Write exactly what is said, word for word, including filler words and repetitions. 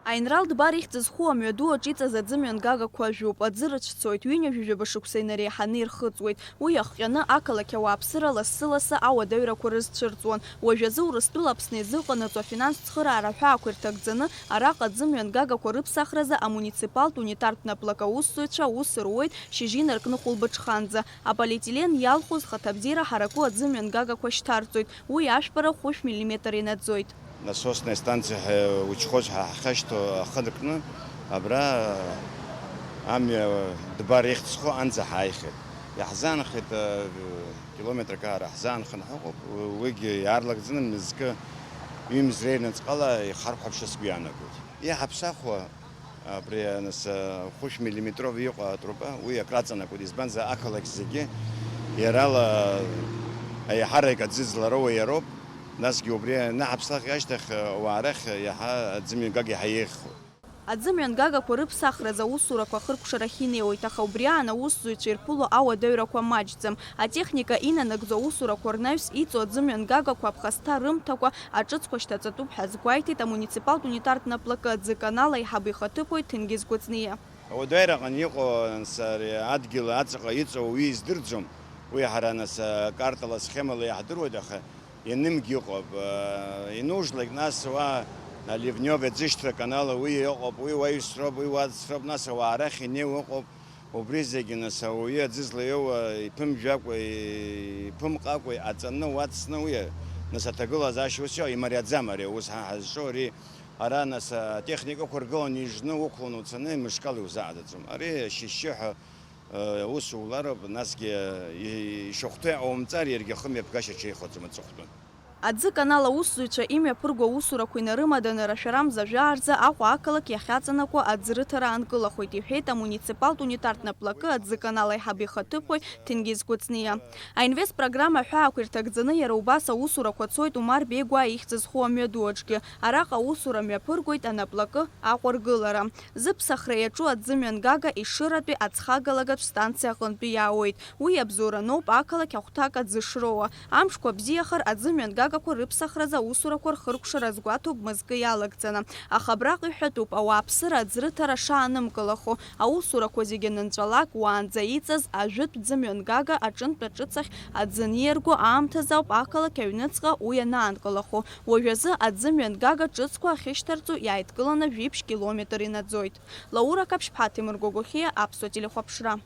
Аинрал Дбар ихьӡ зху амҩаду аҿы иҵаз аӡымҩангагақәа жәуп, аӡы рыцәцоит, ҩынҩажәижәаба шықәса инареиҳаны ирхыҵуеит. Уи иахҟьаны ақалақь ауааԥсыра лассы-лассы ауадаҩрақәа рызцәырҵуан. Уажәазы Урыстәыла Аԥсны изыҟанаҵо афинанстә цхыраара аҳәаақәа ирҭагӡаны, араҟа аӡымҩангагақәа рыԥсахразы амуниципалтә унитартә наплак аусзуҩцәа аус руеит шьыжьы инаркны хәылбыҽханӡа. Аполиетилен иалху зхаҭабзиара ҳараку аӡымҩангагақәа шьҭарҵоит, уи ашәпара хәышә миллиметр инаӡоит. Насосная станциа ҳәа учхоз ҳа ҳахьашьҭоу ахы нкны, абра амҩа Дбар ихьӡ зху анӡа ҳааихьеит. Иаҳзаанхеит, э, километрак аара ҳзаанханы ҳаҟоуп, уигьы иаарлакӡаны мызкы ҩымз реинаҵҟала ихархәаԥшыр сгәы иаанагоит. Иаҳаԥсахуа абри, нас, хәышә миллиметров иҟоу атруба, уи акраҵанакуеит, избанзар, ақалақь зегьы иарала аиҳарак аӡы злароуа иароуп, насгьы убри анаҳаԥслак ашьҭахь, ауаа рахь иаҳа аӡымҩангага иаҳа еиӷьхоит. Аӡымҩангагақәа рыԥсахразы аусурақәа ахыркәшарахь инеиуеит, аха убри аан аусзуҩцәа ирԥыло ауадаҩрақәа маҷӡам. Атехника инанагӡо аусурақәа рнаҩс иҵоу аӡымҩангагақәа аԥхасҭа рымҭакәа аҿыцқәа шьҭаҵатәуп ҳәа азгәеиҭеит амуниципалтә унитартә наплакы аӡы канал аиҳабы ихаҭыԥуаҩ Ҭенгиз Гәыҵниа. Ауадаҩраҟны иҟоу, нас, ари адгьыл аҵаҟа иҵоу уи издырӡом, уи ҳара, нас, акартала, асхемала иаҳдыруеит, аха ианымгь ыҟоуп. Инужлак, нас, уа аливнев аӡышьҭра канала уи ыҟоуп, уи уаҩсроуп, уи уаҵсроуп, нас, ауаа рахь инеиу ыҟоуп. Убри зегьы, нас, ауаҩы аӡы злаиоуа иԥымжәакәа, иԥымҟакәа, аҵаны, уацны, уи, нас, аҭагылазаашьа ус иоуа, имариаӡам ари аус ҳа ҳазҿу, ари ара, нас, атехникақәа ргыланы ижны уқәланы уцаны мышкала иузаадаӡом. Ари шьышьшьыҳәа, э, усулароуп, насгьы, э, и-, ишахәҭоу иҟаумҵар, иаргьы ахымҩаԥгашьа ҽеихаӡом аҵыхәтәан. Аӡы канал аусзуҩцәа имҩаԥырго аусурақәа инарымаданы рашәарамза жәаа рзы Аҟәа ақалақь иахьаҵанакуа аӡрыҭара аанкылахоит, иҳәеит амуниципалтә унитартә наплакы аӡы канал аиҳабы ихаҭыԥуаҩ Ҭенгиз Гәыҵниа. Аинвест программа аҳәаақәа ирҭагӡаны иара убас аусурақәа цоит Умар Беигәаа ихьӡ зху амҩаду аҿгьы. Араҟа аусура мҩаԥыргоит анаплакы аҟәыргылара. Зыԥсахра иаҿу аӡымҩангага Ешыратәи ацхагалагатә станциа аҟынтәи иаауеит. Уи иабзоуроуп ақалақь ахәҭак аӡы шроуа. Амшқәа бзиахар, аӡымҩангагақәа рыԥсахразы аусурақәа рхыркәшара азгәаҭоуп мызкы иалагӡаны. Аха абраҟа иҳәатәуп, ауааԥсыра аӡрыҭара шаанымкылахо, аусурақәа зегьы анынҵәалак, уаанӡа иҵаз ажәытә ӡымҩангага аҿынтә аҿыцахь аӡы аниарго аамҭазы ауп ақалақь аҩныҵҟа уи анаанкылахо. Уажәазы аӡымҩангага ҿыцқәа ахьышьҭарҵо иааидкыланы жәиԥшь километр инаӡоит. Лаура Қаԥшьԥҳа, Ҭемыр Гогохиа, Аԥсуа телехәаԥшра.